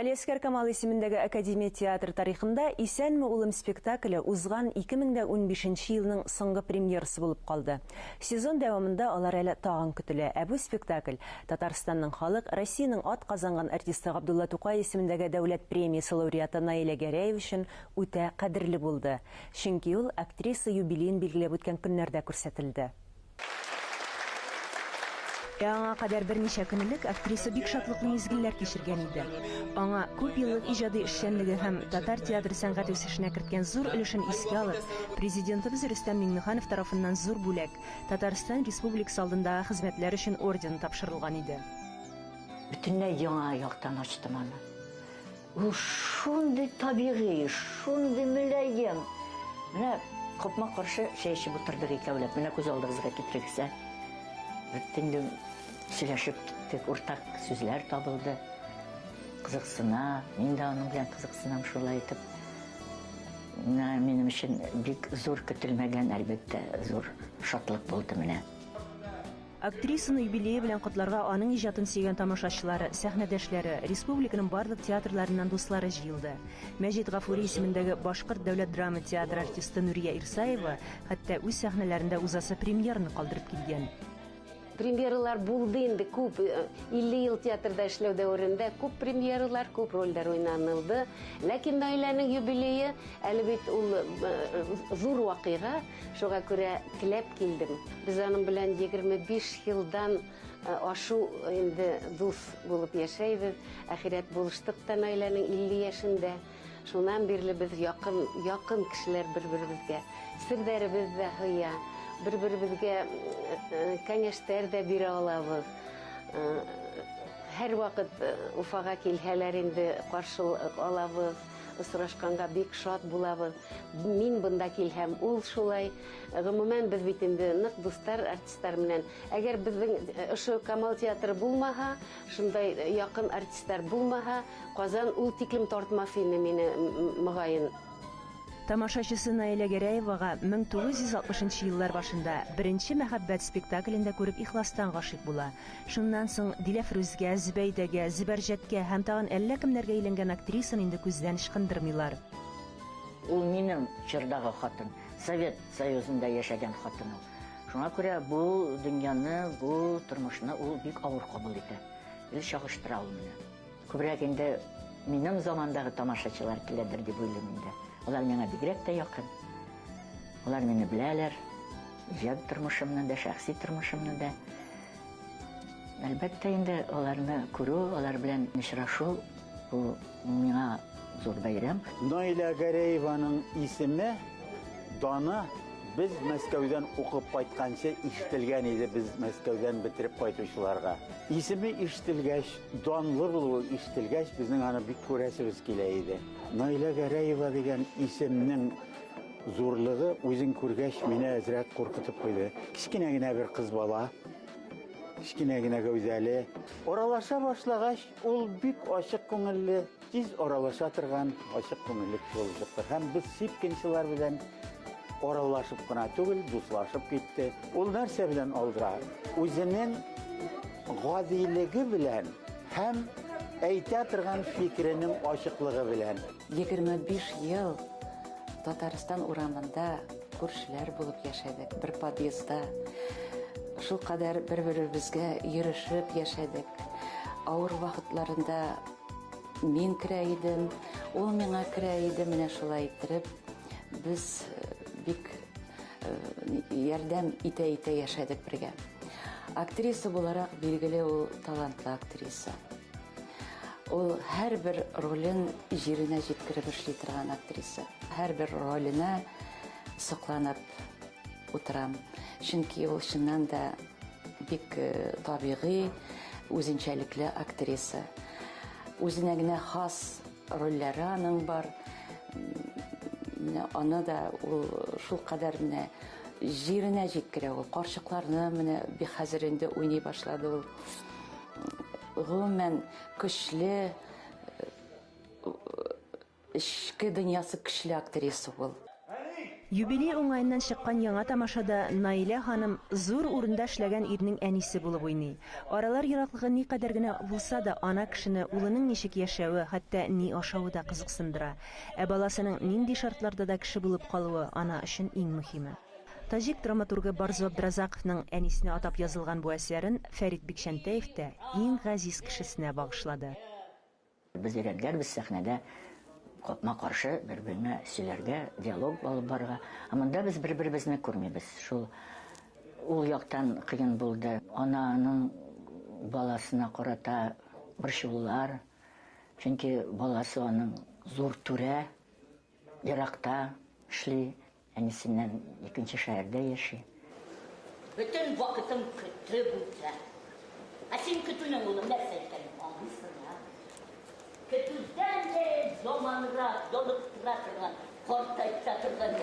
Галиәсгар Камал исемендәге академия театры тарихында Исәнме, улым спектакле узган 2015 нче елның соңгы премьерасы булып калды. Сезон дәвамында алар әле тагын көтелә. Ә бу спектакль Татарстанның халык, Россиянең атказанган артисты Габдулла Тукай исемендәге дәүләт премиясе лауреаты Наилә Гәрәева өчен үтә кадерле булды. Чөнки ул актриса юбилеен билгеләп үткән көннәрдә күрсәтелде. Ә аңа кадәр берничә көн элек актриса бик шатлыклы мизгелләр кичергән иде. Аңа күп еллык иҗади эшчәнлеге һәм татар театры сәнгате үсешенә керткән зур өлешен искә алып, Президентыбыз Рөстәм Миңнеханов тарафыннан зур бүләк, Татарстан Республикасы алдындагы хезмәтләр өчен ордены тапшырылган иде. Бөтенләй яңа яктан ачтым аны. Ул шундый табигый, шундый мөлаем. Менә капма-каршы чәй эчеп утырдык икәүләп. Менә күз алдыгызга китерегез, ә. Бөтенләй сөйләшеп киттек, уртак сүзләр табылды. Кызыксына, мин дә аның белән кызыксынам шулай итеп. Менә минем өчен бик зур көтелмәгән, әлбәттә, зур шатлык булды менә. Актрисаны юбилее белән котларга аның иҗатын сөйгән тамашачылары, сәхнәдәшләре, республиканың барлык театрларыннан дуслары җыелды. Мәҗит Гафури исемендәге Башкорт дәүләт драма театры артисты Нурия Ирсаева хәтта үз сәхнәләрендә узасы премьераны калдырып килгән. Премьералар булды инде күп. 50 ел театрда эшләү дәверендә күп премьералар, күп рольләр уйнанылды. Ләкин Наиләнең юбилее әле бит ул зур вакыйга. Шуңа күрә теләп килдем. Без аның белән 25 елдан ашу инде дус булып яшәйбез. Ахирәт булыштык та Наиләнең 50 яшендә. Шуннан бирле без якын, якын кешеләр бер-беребезгә. Сердәребез дә һыя, бер-беребезгә кәңәштәр дә бирә алабыз. Һәрвакыт Уфага килһәләр инде каршы алабыз. Очрашканга бик шат булабыз. Мин бында килһәм, ул шулай. Гомумән, без бит инде нык дуслар артистлар белән. Әгәр безнең ошо Камал театры булмаһа, шундай якын артистлар булмаһа, Казан ул тиклем тартмас иде мине, мөгаен. Тамашачысы Наилә Гәрәевага 1960 нчы еллар башында Беренче мәхәббәт спектаклендә күреп ихластан гашыйк була. Шуннан соң Диләфрүзгә, Зөбәйдәгә, Зөбәрҗәткә һәм тагын әллә кемнәргә әйләнгән актрисаны инде күздән ычкындырмыйлар. Ул минем чордагы хатын, Совет Союзында яшәгән хатын ул. Шуңа күрә бу дөньяны, бу тормышны ул бик авыр кабул итә. Гел чагыштыра ул мине. Күбрәк инде минем замандагы тамашачылар киләдер дип уйлыйм инде. Алар миңа бигрәк тә якын. Алар мине беләләр. Иҗат тормышымны да, шәхси тормышымны да. Әлбәттә инде аларны күрү, алар белән очрашу бу миңа зур бәйрәм. Наилә Гәрәеваның исеме, даны без Мәскәүдән укып кайтканчы ишетелгән иде без Мәскәүдән бетереп кайтучыларга. Исеме ишетелгәч, данлы булуы ишетелгәч, безнең аны бик күрәсебез килә иде. Наилә Гәрәева дигән исемнең зурлыгы үзен күргәч мине әзрәк куркытып куйды. Кечкенә генә бер кыз бала, кечкенә генә гәүдәле. Аралаша башлагач, ул бик ачык күңелле, тиз аралаша торган ачык күңелле кеше булып чыкты. Һәм без сипкинчылар белән аралашып кына түгел, дуслашып китте. Ул нәрсә белән алдыра? Үзенең гадилеге белән һәм әйтә торган фикеренең ачыклыгы белән. 25 ел Татарстан урамында күршеләр булып яшәдек, бер подъездда. Шулкадәр бер-беребезгә йөрешеп яшәдек. Авыр вакытларында мин керә идем, ул миңа керә иде, менә шулай иттереп Без бик ярдәм итә-итә яшәдек бергә. Актриса буларак, билгеле, ул талантлы актриса. Ул һәрбер ролен җиренә җиткереп эшли торган актриса. Һәрбер роленә сокланып утырам. Чөнки ул чыннан да бик табигый, үзенчәлекле актриса. Үзенә генә хас Рольләре аның бар. Менә аны да ул шулкадәр менә җиренә җиткерә ул. Карчыкларны менә бик хәзер инде уйный башлады ул. Гомумән, көчле, эчке дөньясы көчле актриса ул. Юбилей уңаеннан чыккан яңа тамашада Наилә ханым зур урында эшләгән ирнең әнисе булып уйный. Аралар ераклыгы никадәр генә булса да, ана кешене улының ничек яшәве, хәтта ни ашавы да кызыксындыра. Ә баласының нинди шартларда да кеше булып калуы ана өчен иң мөһиме. Таҗик драматургы Барзу Абдразаковның әнисенә атап язылган бу әсәрен Фәрит Бикчәнтәев тә иң газиз кешесенә багышлады. Без өйрәнделәр, без сәхнәдә капма-каршы бер-береңә сөйләргә, диалог алып барырга. Ә монда без бер-беребезне күрмибез. Шул ул яктан кыен булды. Ананың баласына карата борчылулар. Чөнки баласы аның зур түрә, еракта эшли, әнисеннән икенче шәһәрдә яши. Бөтен вакытым көтеп үтә. Ә син көтүнең улым нәрсә икәнен аңлыйсың, ә? Көтүдән дә яманрак, ялыктыра торган, картайта торган.